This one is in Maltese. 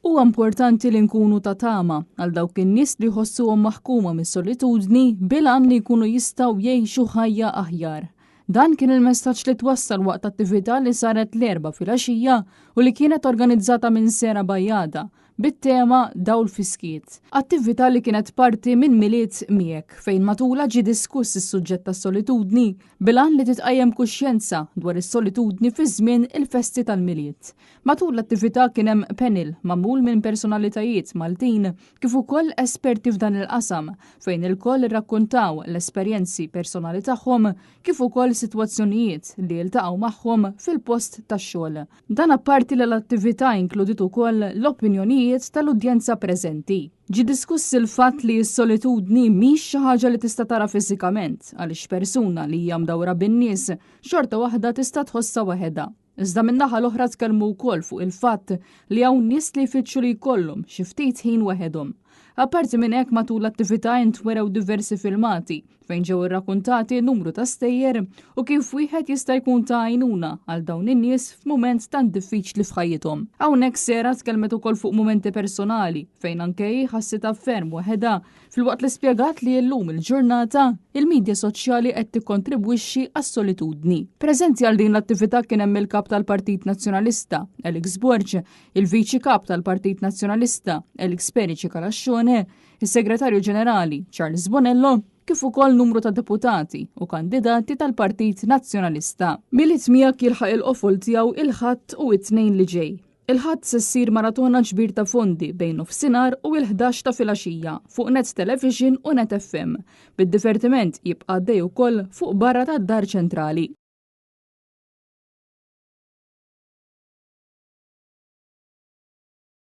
Huwa importanti li nkunu ta' tama għal dawk in-nies li jħossuhom maħkuma mis-solitudni bil-għan li jkunu jistgħu jgħixu ħajja aħjar. Dan kien il-messaġġ li twassal waqt attività li saret l-Erbgħa filgħaxija u li kienet organizzata minn Sera Bajada bit-tema Dawl fis-Skiet. Attività li kienet parti minn Milied Miegħek fejn matulha ġie diskuss is-suġġett tas-solitudni bil-għan li titqajjem kuxjenza dwar is-solitudni fi żmien il-festi tal-Milied. Matul l-attività kien hemm panel magħmul minn personalitajiet Maltin kif ukoll esperti f'dan il-qasam fejn ilkoll irrakkuntaw l-esperjenzi personali tagħhom kif ukoll sitwazzjonijiet li jiltaqgħu magħhom fil-post tax-xogħol. Dan apparti li l-attività inkludiet ukoll l-opinjonijiet tal-udjenza preżenti. Ġie diskuss il-fatt li s-solitudni mhix xi ħaġa li tista' tara fiżikament għaliex persuna li hija mdawra bin-nies xorta waħda tista' tħossha waħedha. Iżda min-naħa l-oħra tkellmu wkoll fuq il-fatt li hawn nies li jfittxu li jkollhom xi ftit ħin waħedhom. Apparti minn hekk matul l-attività intwerew diversi filmati fejn ġew irrakuntati numru ta' stejjer u kif wieħed jista' jkun ta' għajnuna għal dawn in-nies f'mument tant diffiċli f'ħajjithom. Hawnhekk Sera tkellmet ukoll fuq mumenti personali fejn anke hi ħassitha ferm waħedha Filwaqt li spjegat li llum il-ġurnata, il-midja soċjali qed tikkontribwixxi għas-solitudni. Preżenti għal din l-attività kien hemm il-Kap tal-Partit Nazzjonalista, Alex Borg, il-Viċi Kap tal-Partit Nazzjonalista, Alex Perici Calascione, is-Segretarju Ġenerali, Charles Bonello, kif ukoll numru ta' deputati u kandidati tal-Partit Nazzjonalista. Milied miegħek jilħaq il-qofol tiegħu il-Ħadd u t-Tnejn li ġej. Il-Ħadd se ssir maratona ġbir ta' fondi bejn nofsinhar u il-11 ta' filgħaxija fuq Net Television u Net FM, bid-divertiment jibqa' għaddej ukoll fuq barra tad-Dar Ċentrali.